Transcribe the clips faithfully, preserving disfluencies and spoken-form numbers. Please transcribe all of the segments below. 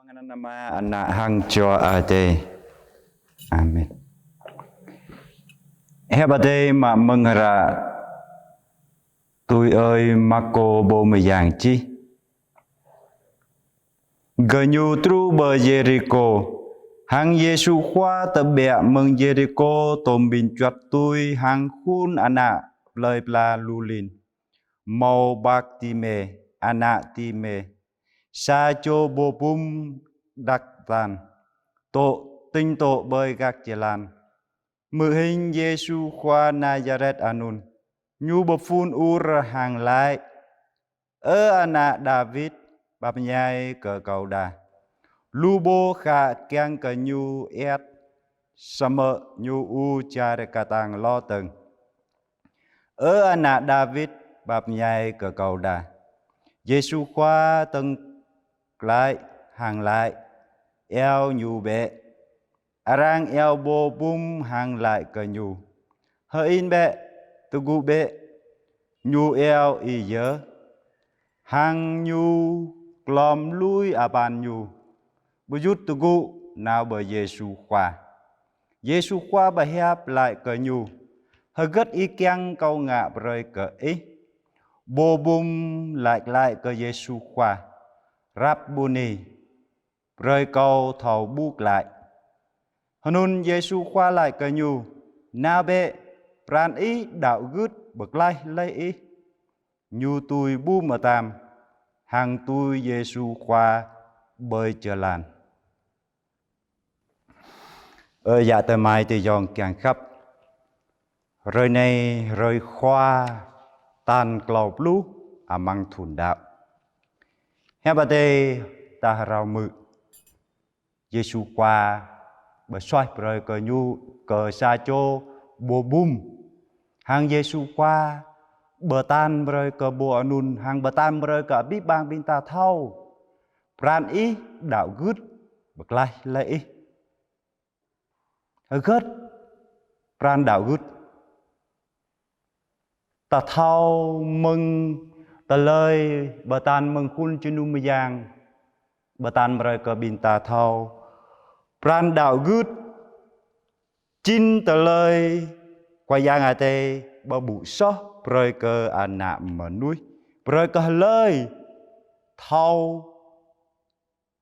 Anăn Ama, Ană hăng Jua Adai. Amen. Hiăp Adai mă mơ̆ng hră tui ơi Markô pô mơyang čih. Gơñu truh pơ Yêrikô, hăng Yêsu Khua tơbiă mơ̆ng Yêrikô tôm ƀing juăt tui hăng khul ană plơi pla lu lin. Hmâo Bartimê, ană Timê, sa čô pô bum đăk tan, dô̆, tĭng dô̆ ƀơi gah jơlan. Hmư̆ hing Yêsu Khua Nazaret anŭn, ñu pơphun ur hăng laĭ: Ơ Ană Dawid, pap ñai kơ kâo đa. Lu pô khă kiăng kơ ñu iăt, samơ̆ ñu ur čar kơtang hloh dơ̆ng: Ơ Ană Dawid, pap ñai kơ kâo đa. Yêsu Khua dơ̆ng glaĭ hăng laĭ: Iâu ñu bĕ. Arăng iâu pô bum hăng laĭ kơ ñu: Hơĭn bĕ, tơgŭ bĕ, ñu iâu ih yơh. Hăng ñu glŏm lui apăn ñu, ƀu djŭt tơgŭ nao pơ Yêsu Khua. Yêsu Khua pơhiăp laĭ kơ ñu: Hơgĕt ih kiăng kâo ngă brơi kơ ih? Pô bum laĭ glaĭ kơ Yêsu Khua: Rabuni, brơi kâo thâo ƀuh glaĭ. Hơnŭn Yêsu Khua laĭ kơ ñu: Nao bĕ, pran ih đaŏ gưt pơklaih laih ih. Ñu tui ƀu mơtam, hăng tui Yêsu Khua ƀơi jơlan. Ơ yă tơmai tơyong kiăng khăp. Hrơi anai hrơi Khua tal klâo pluh amăng thŭn đăo. Hiăp Adai ta hrâo hmư̆ Yêsu Khua pơsuaih brơi kơ ñu, kơ sa čô pô bum. Hăng Yêsu Khua pơtan brơi kơ pô anŭn, hăng pơtan brơi kơ abih bang ƀing ta thâo: Pran ih đaŏ gưt pơklaih laih ih. Hơgĕt pran đaŏ gưt? Ta thâo mơ̆ng tơlơi pơtan mơ̆ng khul jơnum mơyang, pơtan brơi kơ ƀing ta thâo: Pran đaŏ gưt jing tơlơi Khua Yang Adai pơƀuh soh brơi kơ ană mơnuih, brơi kơ hlơi thâo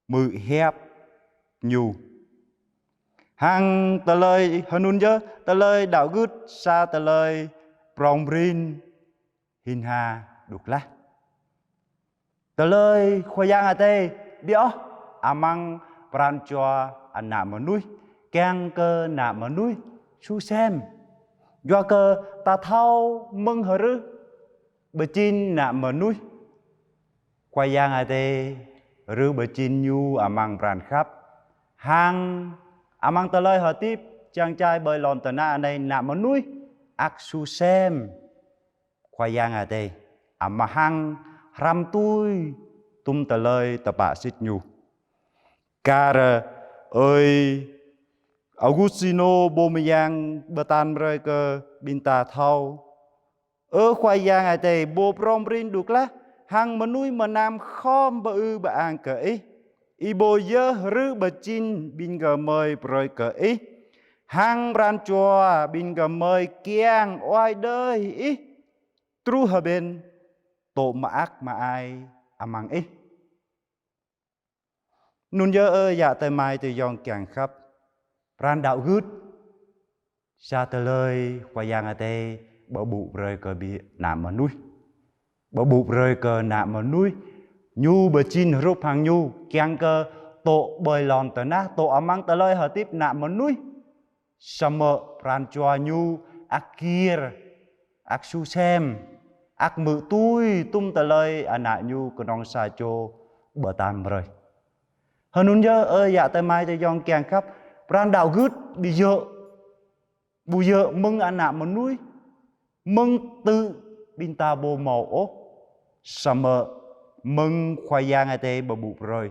hmư̆ hiăp ñu. Hăng tơlơi hơnŭn yơh, tơlơi đaŏ gưt sa tơlơi prong prin hin ha đŭk lah. Tơlơi Khua Yang Adai pioh amăng pran jua ană mơnuih, kiăng kơ ană mơnuih su sem. Yua kơ ta thâo mơ̆ng hrưh pơjing ană mơnuih, Khua Yang Adai hrưh pơjing ñu amăng pran khăp. Hăng amăng tơlơi hơdip čang čai ƀơi lŏn tơnah anai, ană mơnuih ăt su sem Khua Yang Adai, amăng hăng hrăm tui tum tơlơi tơpă sĭt ñu. Kar ơi Augustino pô mơyang pơtan brơi kơ ƀing ta thâo: Ơ Khua Yang Adai, pô prong prin đŭk lah, hăng mơnuih mơnam khŏm pơư pơang kơ ih. Ih pô yơh hrưh pơjing ƀing gơmơi brơi kơ ih, hăng pran jua ƀing gơmơi kiăng oai đơi ih truh hơbĭn, dô̆ mơak mơai amăng ih. Anŭn yơh ơ yă tơmai tơyong kiăng khăp, pran đaŏ gưt sa tơlơi Khua Yang Adai pơƀuh brơi kơ ƀing ană mơnuih. Pơƀuh brơi kơ ană mơnuih, ñu pơjing hrup hăng ñu, kiăng kơ dô̆ ƀơi lŏn tơnah, dô̆ amăng tơlơi hơdip ană mơnuih, samơ̆ pran jua ñu ăt gir, ăt su sem, ăt hmư̆ tui tum tơlơi ană ñu kơnong sa čô pơtan brơi. Hơnŭn yơh ơ yă tơmai tơyong kiăng khăp, pran đaŏ gưt ƀu djơ̆, ƀu djơ̆ mơ̆ng ană mơnuih, mơ̆ng tŭ ƀing ta pô hmâo ôh, samơ̆ mơ̆ng Khua Yang Adai pơƀuh brơi.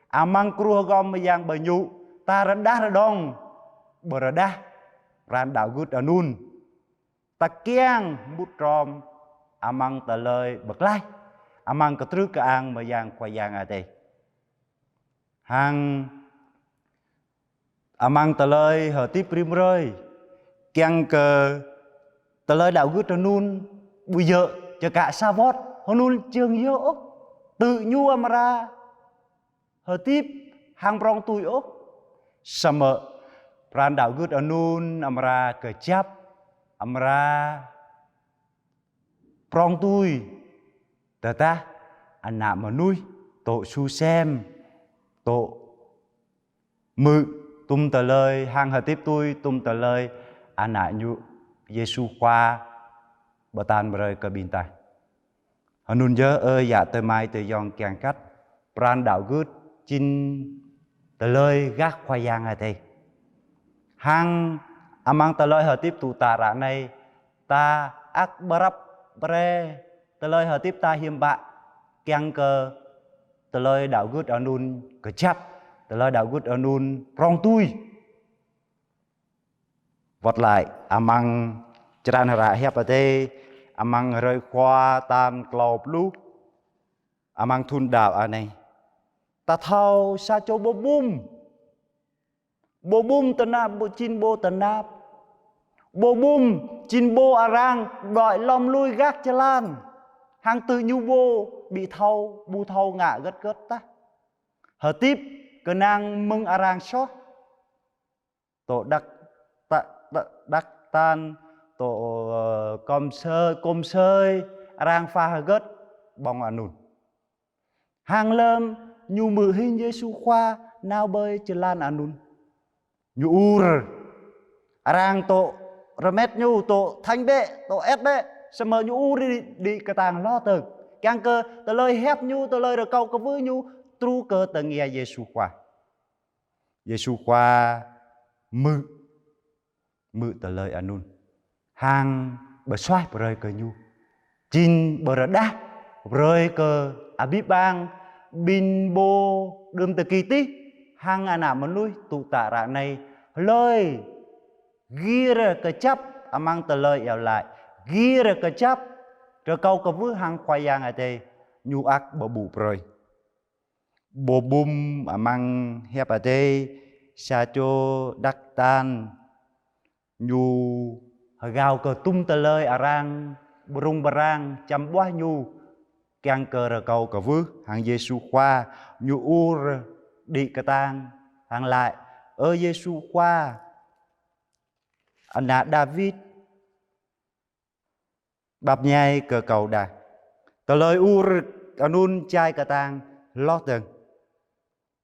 Amăng kruh gom mơyang ƀơi ñu, ta rơđah rơđông pơrơđah pran đaŏ gưt anŭn. Ta kiăng mŭt hrŏm amăng tơlơi pơklaih, amăng kơtrưh kơang mơyang Khua Yang Adai. Hăng amăng tơlơi hơdip rĭm hrơi, kiăng kơ tơlơi đaŏ gưt anŭn ƀu djơ̆ čơkă sa wơ̆t, hơnŭn jơ̆ng yơh ôh, tŭ ñu amra hơdip hăng prŏng tui ôh. Samơ̆ pran đaŏ gưt anŭn amra kơjăp, amra prŏng tui, tơdah ană mơnuih tŭ su sem, tŭ hmư̆ tum tơlơi hăng hơdip tui tum tơlơi Ană ñu Yêsu Khua pơtă brơi kơ ƀing ta. Hơnŭn yơh, ơ yă tơmai tơyŏng kiăng khăp, pran đaŏ gưt jing tơlơi gah Khua Yang Adai. Hăng amăng tơlơi hơdip tŭ tă ră anai, ta ăt pơrăp pre tơlơi hơdip ta hiam bă, kiăng kơ tơlơi đaŏ gưt anŭn kơjăp, tơlơi đaŏ gưt anŭn prŏng tui. Wơ̆t glaĭ amăng črăn hră Hiăp Adai, amăng hrơi Khua tal klâo pluh amăng thŭn đaŏ anai, ta thâo sa čô pô bum. Pô bum tơnap, pô jing pô tơnap. Pô bum jing pô arăng đuaĭ lŏm lui gah jơlan. Hăng tŭ ñu pô ƀu thâo, ƀu thâo ngă hơget hơget tah. Hơdip kơnang mơ̆ng arăng soh. Tŭ đăk ta-, ta-, đăk tan, tŭ, ơ, kơm sơi, kơm sơi, arăng pha hơget ƀơ̆ng anŭn. Hăng lơ̆m ñu hmư̆ hing Yêsu Khua nao ƀơi jơlan anŭn, ñu ur. Arăng tŭ rơmet ñu, tŭ thañ bĕ, tŭ ĕt bĕ, samơ̆ ñu ur đĭ, đĭ kơtang hloh dơ̆ng. Kiăng kơ tơlơi hiăp ñu, tơlơi rơkâo kwưh ñu truh kơ tơngia Yêsu Khua. Yêsu Khua hmư̆, hmư̆ tơlơi anŭn. Hăng pơsuaih brơi kơ ñu. Jing pơrơđah brơi kơ abih bang ƀing pô đưm tơki tih hăng ană mơnuih tŭ tă ră anai. Hlơi gir kơjăp amăng tơlơi iâu laĭ, gir kơjăp rơkâo kwưh hăng Khua Yang Adai, ñu ăt pơƀuh brơi. Pô bum amăng Hiăp Adai, sa čô đăk tan, ñu hơgao kơ tum tơlơi arăng, ƀrung ƀrang, čăm ƀuah ñu, kiăng kơ rơkâo kwưh hăng Yêsu Khua, ñu ur đĭ kơtang, hăng laĭ: Ơ Yêsu Khua, Ană Dawid, pap ñai kơ kâo đa. Tơlơi ur anŭn čai kơtang hloh dơ̆ng.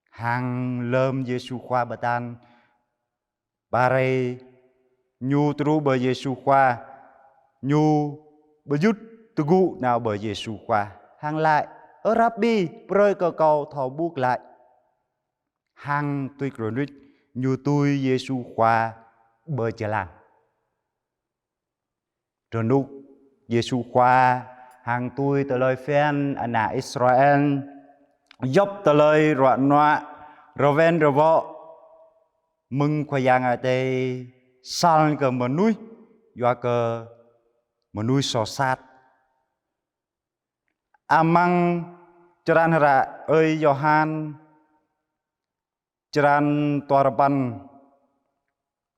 Hăng lơ̆m Yêsu Khua pơtă, pơrai ñu truh ƀơi Yêsu Khua, ñu pơjŭt tơgŭ nao ƀơi Yêsu Khua. Hăng laĭ: Ơ Rabbi, brơi kơ kâo thâo ƀuh glaĭ. Hăng tuč rơnuč, ñu tui Yêsu Khua ƀơi jơlan. Rơnŭk Yêsu Khua hăng tui tơlơi phiăn ană Israel, djŏp tơlơi ruă nuă, rơwen rơwŏ, mơ̆ng Khua Yang Adai sal kơ mơnuih, yua kơ mơnuih soh sat. Amăng črăn hră Ơi Yôhan, črăn dua rơpăn,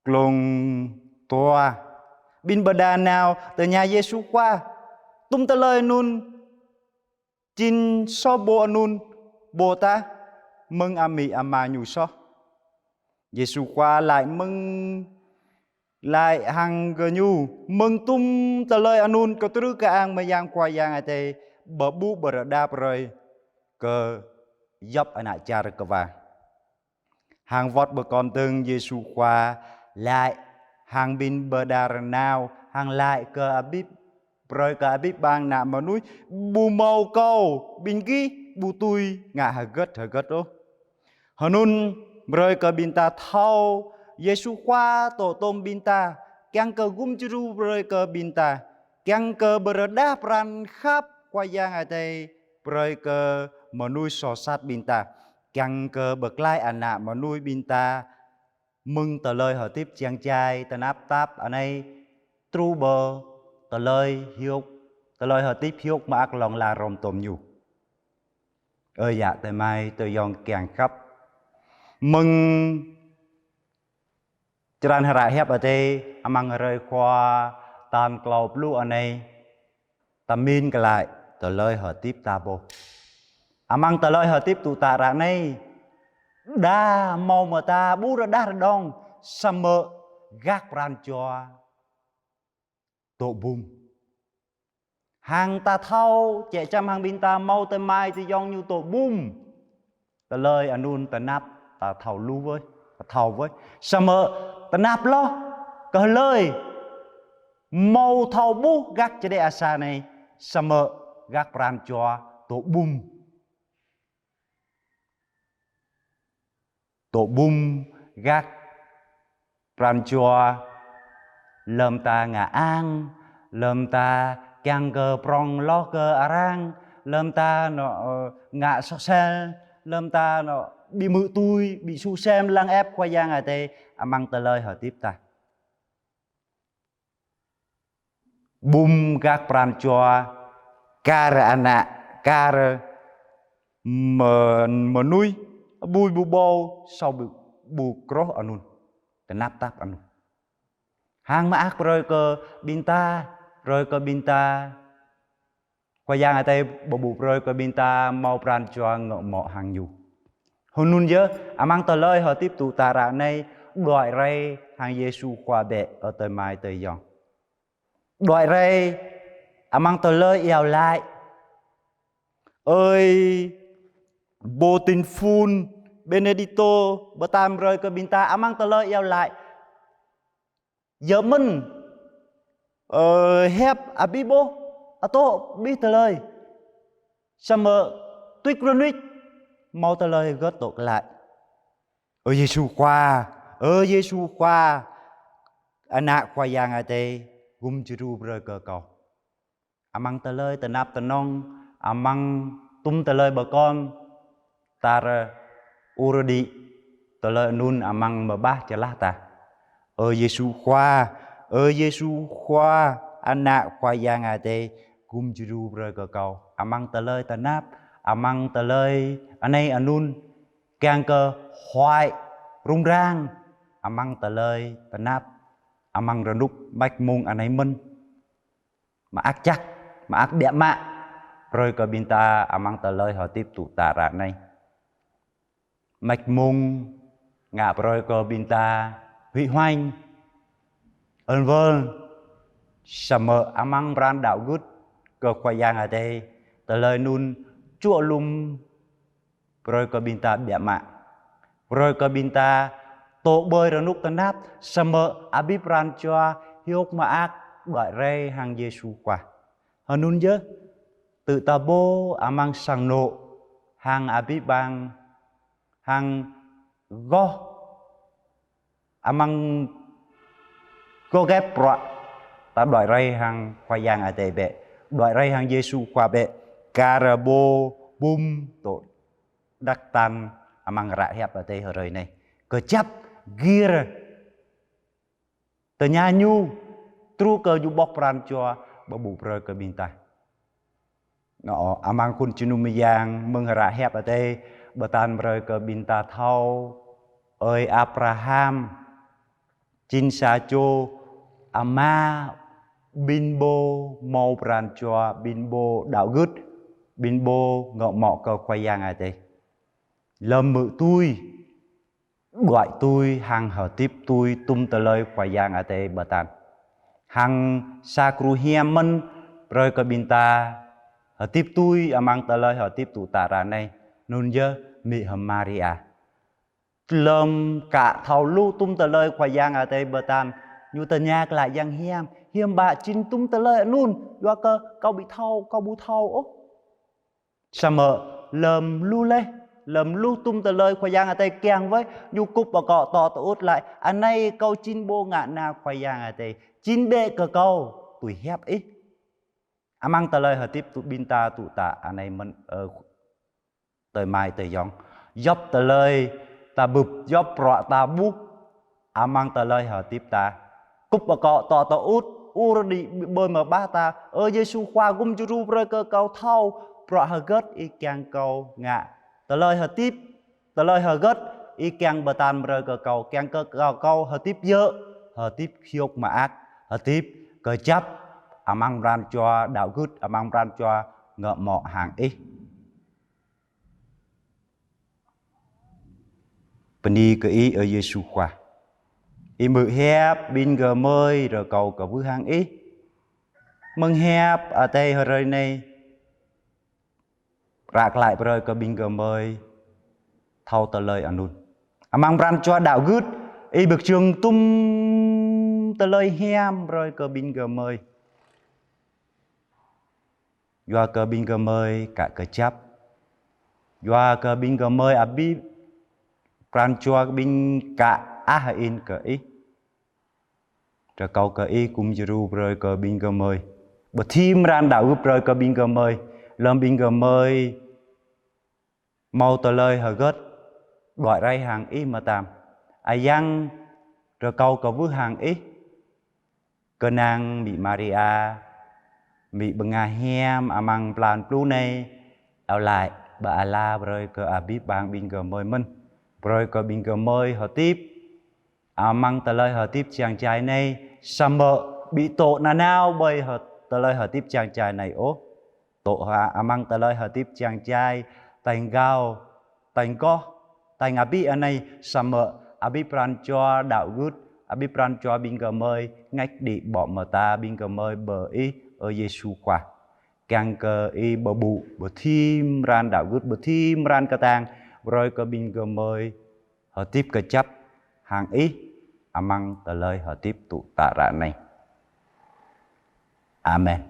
glông dua. Ƀing pơđar nao tơña Yêsu Khua: Tum tơlơi anŭn, jing soh pô anŭn, pô tah mơ̆ng amĭ ama ñu soh? Yêsu Khua laĭ mơ̆ng, laĭ hăng gơñu: Mơ̆ng tum tơlơi anŭn kơtrư kơang mơyang Khua Yang Adai pơƀuh pơrơđah brơi kơ djŏp ană čar kơwar. Hăng wơ̆t pơkŏn dơ̆ng, Yêsu Khua laĭ hăng ƀing pơđar nao, hăng laĭ kơ abih, brơi kơ abih bang ană mơnuih: Ƀu hmâo kâo, ƀing gih ƀu dưi ngă hơget hơget ôh. Hơnŭn brơi kơ ƀing ta thâo, Yêsu Khua tŏ tôm ƀing ta, kiăng kơ gum djru brơi kơ ƀing ta, kiăng kơ pơrơđah pran khăp Khua Yang Adai brơi kơ mơnuih soh sat ƀing ta, kiăng kơ pơklaih ană mơnuih ƀing ta mơ̆ng tơlơi hơdip jeng jai, tơnap tap anai, truh pơ tơlơi hiôk, tơlơi hơdip hiôk mơak hlŏng lar hrŏm tôm ñu. Ơ yă tơmai tơyŏng kiăng khăp, Mơ̆ng črăn hră hiăp Adai amăng hrơi Khua tal klâo pluh anai, ta min glaĭ tơlơi hơdip ta pô. Amăng tơlơi hơdip tŭ tă ră anai, đa hmâo mơta ƀu rơđah rơđông, samơ̆ gah pran jua dŏ bum. Hăng ta thâo, čĕ čăm hăng ƀing ta hmâo adơi amai adơi ayŏng ñu dŏ bum. Tơlơi anŭn tơnap ta thâo lu wơ̆i, ta thâo wơ̆i. Samơ̆ tơnap hloh kơ hlơi hmâo thâo ƀuh gah čơđeh asar anai, samơ̆ gah pran jua dŏ bum. Dŏ bum gah pran jua, lơ̆m ta ngă ang, lơ̆m ta kiăng kơ prŏng hloh kơ arăng, lơ̆m ta nŏ, ơ, ngă soh sel, lơ̆m ta nŏ ƀu hmư̆ tui, ƀu su sem lăng ĕp Khua Yang Adai amăng tơlơi hơdip ta. Bum gah pran jua, kar ană, kar mơ-, mơnuih, ƀui ƀu ƀâo, sâo ƀu, ƀu kroh anŭn. Tơnap tap anŭn. Hăng mơak brơi kơ ƀing ta, brơi kơ ƀing ta Khua Yang Adai ƀu ƀu brơi kơ ƀing ta hmâo pran jua ngŏ mŏ hăng ñu. Hơnŭn yơh, amăng tơlơi hơdip tŭ tă ră anai, đuaĭ rai hăng Yêsu Khua bĕ, ơ adơi amai adơi ayŏng. Đuaĭ rai amăng tơlơi iâu laĭ. Ơi, pô tin phun, Benedicto, pơtăn brơi kơ ƀing ta amăng tơlơi iâu laĭ. Yơh mơ̆n, ơ, hiăp abih bôh, atŏ abih tơlơi. Samơ̆ tuč rơnuč, hmâo tơlơi hơgĕt dŏ glaĭ. Ơ Yêsu Khua, ơ Yêsu Khua, Ană Khua Yang Adai, gum djru brơi kơ kâo. Amăng tơlơi tơnap tơnong, amăng tum tơlơi pơkŏn, tar ur đĭ tơlơi anŭn amăng mơbah čơlah ta. Ơ Yêsu Khua, ơ Yêsu Khua, Ană Khua Yang Adai, gum djru brơi kơ kâo. Amăng tơlơi tơnap, amăng tơlơi anai anŭn, kiăng kơ huai rŭng răng, amăng tơlơi tơnap, amăng rơnŭk mač mông anai mơ̆n. Mơak čăk, mơak biă mă, brơi kơ ƀing ta amăng tơlơi hơdip tŭ tă ră anai. Mač mông ngă brơi kơ ƀing ta huĭ huañ, ơn wơn, samơ̆ amăng pran đaŏ gưt kơ Khua Yang Adai, tơlơi anŭn čuă lum brơi kơ ƀing ta biă mă. Brơi kơ ƀing ta dŏ ƀơi rơnŭk tơnap, samơ̆ abih pran jua hiôk mơak đuaĭ rai hăng Yêsu Khua. Hơnŭn yơh, tŭ ta pô amăng sang anŏ, hăng abih bang, hăng gŏh amăng gŏh gĕp bruă, ta đuaĭ rai hăng Khua Yang Adai bĕ, đuaĭ rai hăng Yêsu Khua bĕ, kar pô bum dŏ đăk tăn amăng hră hiăp Adai hrơi anai. Kơjăp gir tơña ñu, truh kơ ñu ƀuh pran jua ƀu ƀu brơi kơ ƀing ta. Nŏ, amăng khul jơnum mơyang mơ̆ng hră hiăp Adai pơtăn brơi kơ ƀing ta thâo, ơi Abraham, jing sa čô ama ƀing pô hmâo pran jua, ƀing pô đaŏ gưt, ƀing pô ngŏ mŏ kơ Khua Yang Adai. Lơ̆m hmư̆ tui, đuaĭ tui, hăng hơdip tui tum tơlơi Khua Yang Adai pơtăn. Hăng sa kru hiam mơ̆n brơi kơ ƀing ta hơdip tui amăng tơlơi hơdip tŭ tă ră anai, anŭn yơh amĭ hơm Maria. Lơ̆m ka thâo lu tum tơlơi Khua Yang Adai pơtăn, ñu tơña glaĭ Yang Hiam, Hiam ƀă jing tum tơlơi anŭn, yua kơ kâo ƀu thâo, kâo ƀu thâo ôh. Samơ̆ lơ̆m lu laih, lơ̆m lu tum tơlơi Khua Yang Adai kiăng wơ̆i, ñu kŭp akŏ dŏ tơŭt laĭ: Anai kâo jing pô ngă na Khua Yang Adai, jing bĕ kơ kâo tui hiăp ih. Amăng tơlơi hơdip tŭ ƀing ta tŭ tă anai mơ̆n, ơ, adơi amai adơi ayŏng. Djŏp tơlơi ta bưp, djŏp bruă ta ƀuh, amăng tơlơi hơdip ta. Kŭp akŏ dŏ tơŭt, ur đĭ ƀơi mơbah ta: Ơ Yêsu Khua, gum djru brơi kơ kâo thâo bruă hơgĕt ih kiăng kâo ngă. Tơlơi hơdip, tơlơi hơgĕt Ih kiăng pơtă brơi kơ kâo, kiăng kơ kâo, kâo hơdip djơ̆, hơdip hiôk mơak, hơdip kơjăp amăng pran jua đaŏ gưt, amăng pran jua ngă mơ̆ hăng Ih. Bơni kơ Ih, ơ Yêsu Khua. Ih hmư̆ hiăp ƀing gơmơi, rơkâo kơ wưh hăng Ih. Mơ̆ng hiăp Adai hrơi anai, ră glaĭ brơi kơ ƀing gơmơi thâo tơlơi anŭn. Amăng pran jua đaŏ gưt, Ih pơkơjơ̆ng tum tơlơi hiam brơi kơ ƀing gơmơi. Yua kơ ƀing gơmơi ka kơjăp. Yua kơ ƀing gơmơi abih pran jua ƀing ka ah in kơ Ih. Rơkâo kơ Ih gum djru brơi kơ ƀing gơmơi. Pơthim pran đaŏ gưt brơi kơ ƀing gơmơi. Lơ̆m ƀing gơmơi hmâo tơlơi hơgĕt, đuaĭ rai hăng Ih mơtam. Ayŏng, rơkâo kơ wưh hăng Ih. Kơnang mĭ Maria, mĭ bơnga hiam amăng blan pluh anai, iâu laĭ, pơala brơi kơ abih bang ƀing gơmơi mơ̆n. Brơi kơ ƀing gơmơi hơdip amăng tơlơi hơdip čang djai anai, samơ̆ ƀu dŏ nanao ƀơi hơ-, tơlơi hơdip čang djai anai ôh. Dŏ ha-, amăng tơlơi hơdip čang djai, tañ gao, tañ goh, tañ abih anai, samơ̆ abih pran jua đaŏ gưt, abih pran jua ƀing gơmơi, ngač đĭ ƀô̆ mơta ƀing gơmơi pơ Ih, ơ Yêsu Khua. Kiăng kơ Ih pơƀuh, pơthim pran đaŏ gưt, pơthim pran kơtang, brơi kơ ƀing gơmơi hơdip kơjăp hăng Ih amăng tơlơi hơdip tŭ tă ră anai. Amen.